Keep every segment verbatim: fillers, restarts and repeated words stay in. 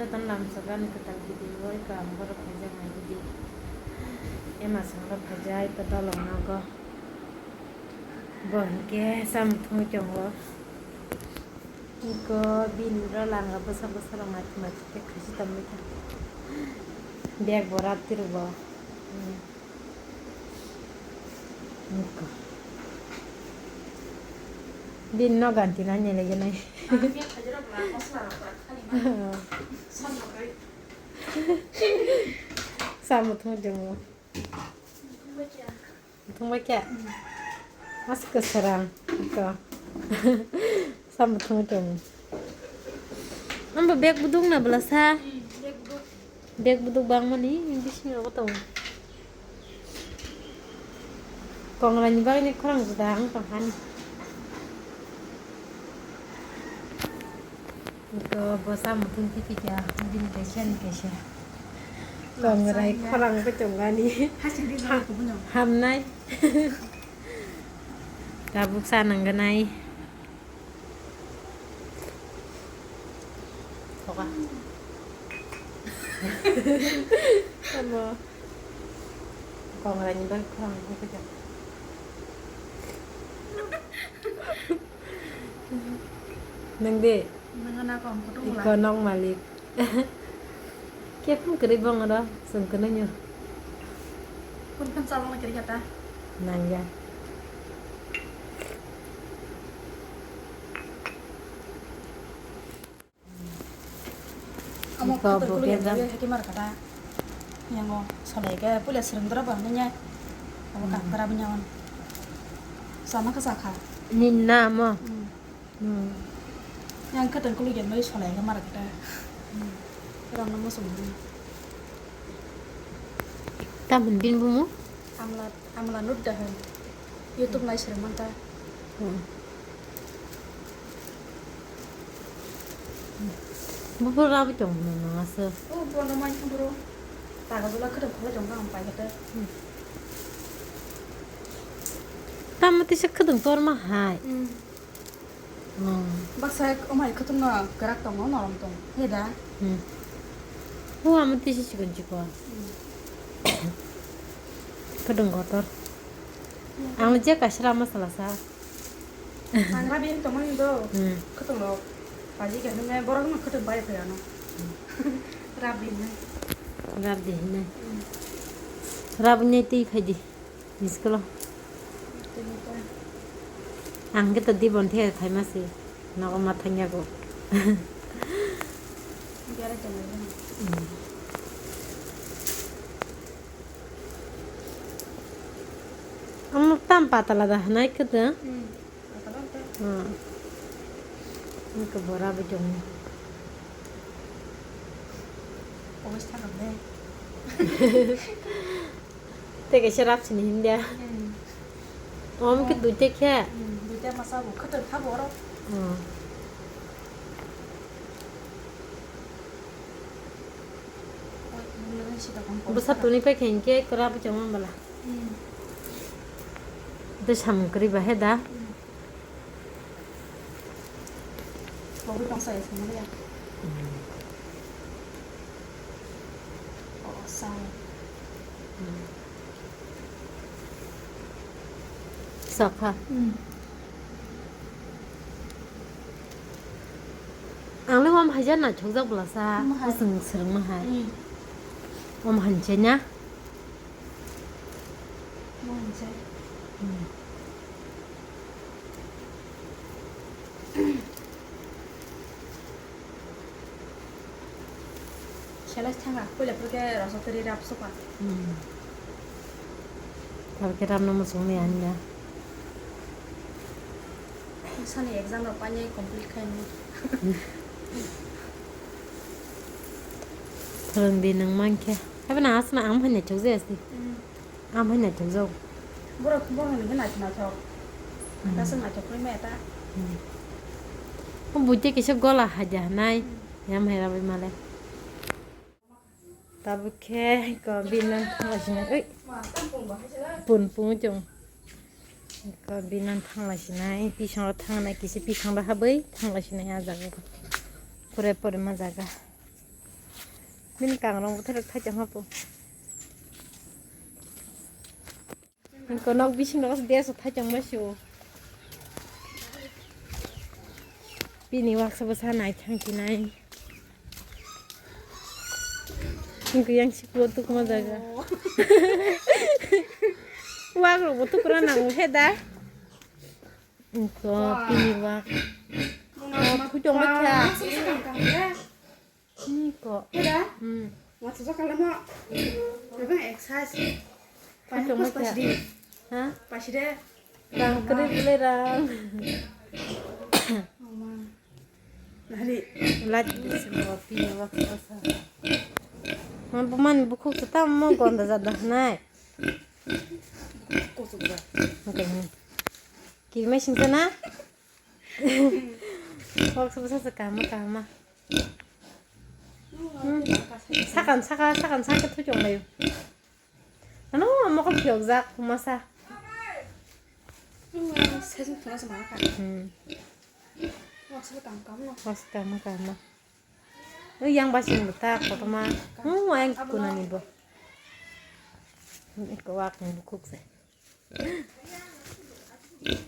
Jotono lamsok ani kwtal video o eko ang borok phaijak nai video. Ema songno phaijai pa dolong nogo. Bo hinkhe samung thungwi tongo. Eko bini rw langa bwsa bwsa rok naithok naithok khe khachi tongwi kha. Bag bo rap tiro bo. Bini no ganti na nele gene. Samo thung jongo. Thung ba kya? Mas ke serang. Ko. Samo thung jongo. Ambo bag budung na bela sa. Bag buduk bangmani bisingo tongo. Kongrani bagwi khorang juda ang tongkha ni. Ito bo samung thung titi kya, bini kaisa ni kaisa. Kongrai khorang bo tongani. Hamnai. Tabuk sa nangganai. Thoka. Tamo. Kongrai ni bai khorang ni kujak. Nang de. Nang ana kong kutung la. Iko nok malik. Kefum kiri bong ro sung kene nyo. Kun kan chalong kiri kata. Nang ya. Amo iko khatar bo kulu bebak. Yang lagi haki mar kata. Yang o solai ke pula serem dora bang nya. Amo kakara bini awan. Sama ke sakha. Ninna mo. Hmm. Hmm. Yang khatar kulu yang lagi solai ke mar kata. Hmm. Ram namo sumni. Tamun bin bumu? Amla, amla nut dah. YouTube nai serem manta. Hmm. Buphuru rabwi tong mano nang aswk. O bono mai thang bro. Taga bula khwtwng khwlai tong tang pai khe. Tamo tisa khwtwng tor ma hai. Hmm. Hmm. Baksa omai khwtwng no kwrak tongo, norom tong. He da? Hmm. O amo tisa chikon chikon. Hmm. Khwtwng kotor. Hmm. Ang je kaisa lama salasa. Ang rabi tongmani do. Hmm. Khwtwng rok. Paji khe hwnwi borok no khwtwng bai phai ano. Hmm. Rabi hwnwi. Rabi hwnwi. Hmm. Rabini twi phai di. School o. Twi phai. Ang khe to di bon the phai ma se. Nogo ma thang yago. Gare tongmani. Hmm. Ang tam patala da hwnwi khwtwng. Hmm. Hmm. Ini ke bora bejong. Pogos thangam de. Tege serap sini hindia. Hmm. Om ke duite khe. Hmm, duite masa bu khata kha boro. Hmm. Bwsa tuni pai khe hinkhe kwra bwchangma bwla. Hmm. Tei samung kwrwi ba he da? Hmm. Bo tongsa ya samung ya. Hmm. Oh, sai. Hmm. Sakha. Hmm. Ang le wam hajar naithokjak bwlasa, wam hai. Bwswng swrwngma hai. Hmm. Wam hanchai na? Wam hanchai. Hmm. Selai thanga, puila purke rosok teri rap sopa. Hmm. Tabukhe ramno muchungni anja. Sani exam rok painai complete khainai. Phwrwngdi nwng mankhe. Haibano aswkno ang phai naithok jaya se. Hmm. Ang phai naithok jago. Borok, borok ni khe naithok naithok. Hmm. Aswk naithok khlai maya ta. Hmm. O buitwi kisa gola haja nai. Hmm. Yam hai rabai male. Tabuk khe ko binan thangla sinai. Oi. Pun pung chong. Ko binan thangla sinai. Pisang ro thangnai kisa pisang ro habai thangla sinai a jaga. Pore pore ma jaga. Bini kangrong bwtharok thaichang hapo. Hingko nok bising nok deso thaichang ma sio. Bini waksa bwsa nai thang chinai. Hingko yang siklo tukma jaga. Wak rok bo tukra nang he da. Hingko bini wak. Kuchong ma kha. Ni ko. Heda? Hmm. Masa sa kala mo. Bebeng exercise. Pani Kuchong pos ma kha. Pas di. Ha? Pas de. Rang kri bole rang. Oma. Nari. Laj bisi mo pi mo sa. Man buman bukhuk sa tam mo gonda jada nai. Kosok ba. Oke. Kiri mai sing sana. Kok sa sa kaham kaham. Hmm. Sakan saka sakan saka thu chong layo. Ano amo ko phiok jak masa. Sejak thuna sama ka. Hmm. Waksa kam kam no. Waksa kam kam no. Yang basing ta kotoma. Hmm, yang kuna ni bo. Ko wak ni bukuk se.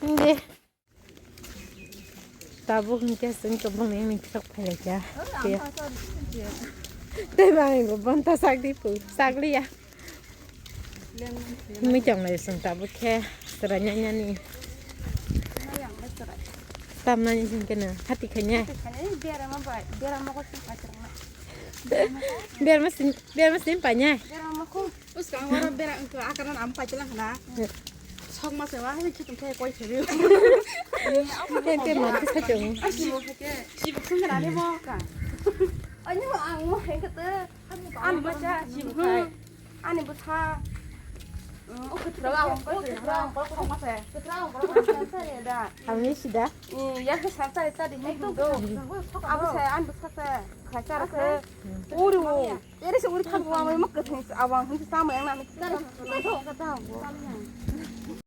Nge. Tabuk hingke chwng tabuk ni mithok phailaikha. Tei ba ang bo bonta sak di pu, sak liya. Himui tong lai chwng tabuk khe chwrai nani. Tamnani hingke no hati khainai. Berma sin, berma sin painai. Uskang oro bera wngkha, akaran am paitlang khna. Sok ma sewa hai khitung khe koi thebe. Tente ma kisa chong. Sibu khung khna ni mo ka. Ani mo ang mo hai kata. Ani bacha sibu khung. Ani bwsa. O khathra ang koi thebe. Khathra ang koi thebe ma se. Khathra ang koi thebe da. Hamni sida. Ya khe sa sa sa di hai do. Abo sa ani bwsa sa. Khacha ra khe. Uri wo. Ere se uri thang wa mai mak thang awang hin sa mai na. Nari. Ka ta bo.